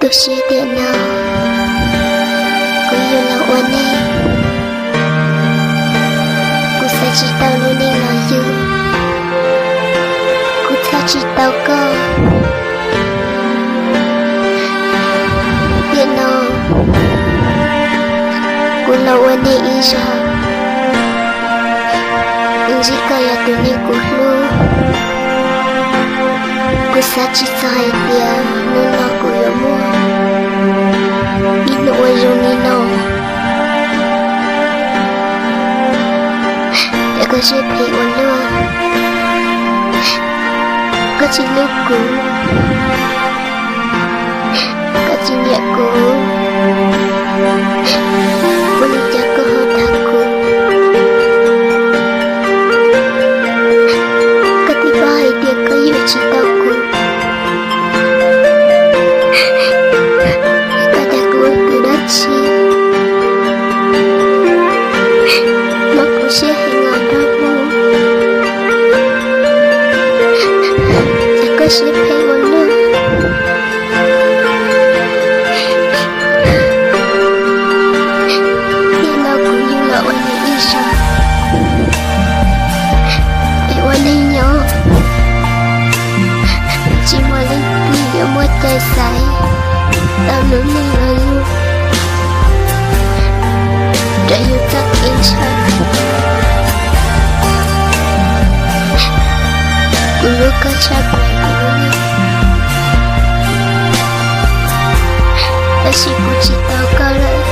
Tu siab tiam no kuv yug los ua neeg, kuv xav tsis tau lub neej los yug, kuv txhawj tsis tau koj. Tiam no kuv los ua neeg ib zaug, kuv ntsib koj yog tus neeg kuv hlub. Kuv xav tsis txog hais tias hnub no kuv yuav muaj ib hnub ua zoo li no. Es koj siab phem ua luaj, koj tsis hlub kuv, koj tsis nyiam kuv, ua li cas koj ho dag kuv? Koj twb paub hais tias koj yuav tsis tau kuv, koj dag kuv ua tus dab tsi? Mob kuv siab heev os nraug Hmoob, ces koj siab phem ua luaj. Tiam no kuv yug los ua neeg ib zaug, es ua neeg nyob tsis muaj leej twg yuav muaj cai xaiv tau lub neej los yug raws yus txoj kev ntshaw. Kuv hlub koj tshaj plaws kuv lub neej, tab sis kuv tsis tau koj lawm.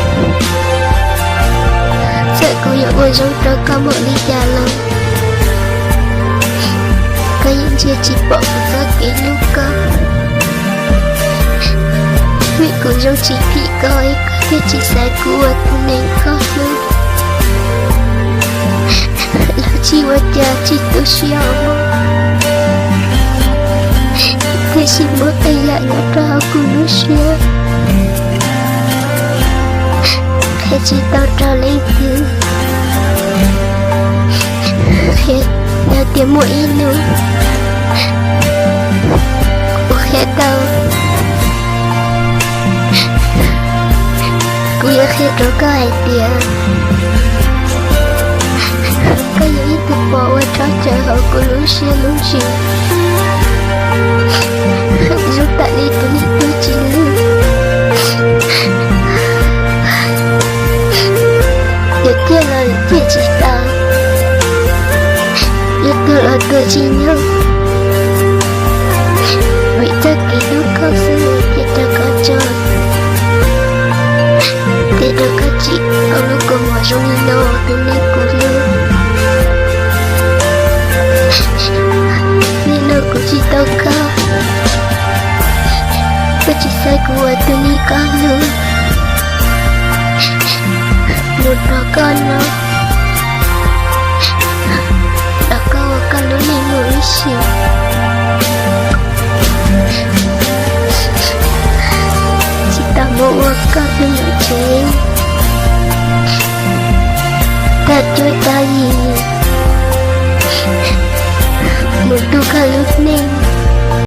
Txawm kuv yuav ua zoo rau koj npaum li cas los koj yeej ntsia tsis pom kuv txoj kev hlub koj. Vim kuv zoo tsis phim koj es koj thiaj tsis xaiv kuv ua tus neeg koj hlub. Los tsis ua cas, tsis tu siab os mog, tiam sis muaj tej yam nyob rau hauv kuv lub siab qhia tsis tau rau leej twg. Qhia, yog tias muaj ib hnub kuv qhia tau, kuv yuav qhia rau koj hais tias koj yog ib tug pom uas rov cawv hauv kuv lub siab lub ntsws, zoo tam li tus neeg tuag tsis lwj. Yuav ciaj los yuav ciaj tsis tau, yuav tuag los tuag tsis nyob. Vim txoj kev hlub koj xwb thiaj rau koj tso, thiaj rau koj tsim koj lub kua muag zoo li no tus neeg kuv hlub. Nim no kuv tsis tau koj, koj tsis xaiv kuv ua tus neeg koj hlub. Mus rau koj no, rau koj ua koj lub neej mus ib sim, tsis tau mus ua koj tus niam tsev, tag cuab tag yig, mus tu koj lub neej.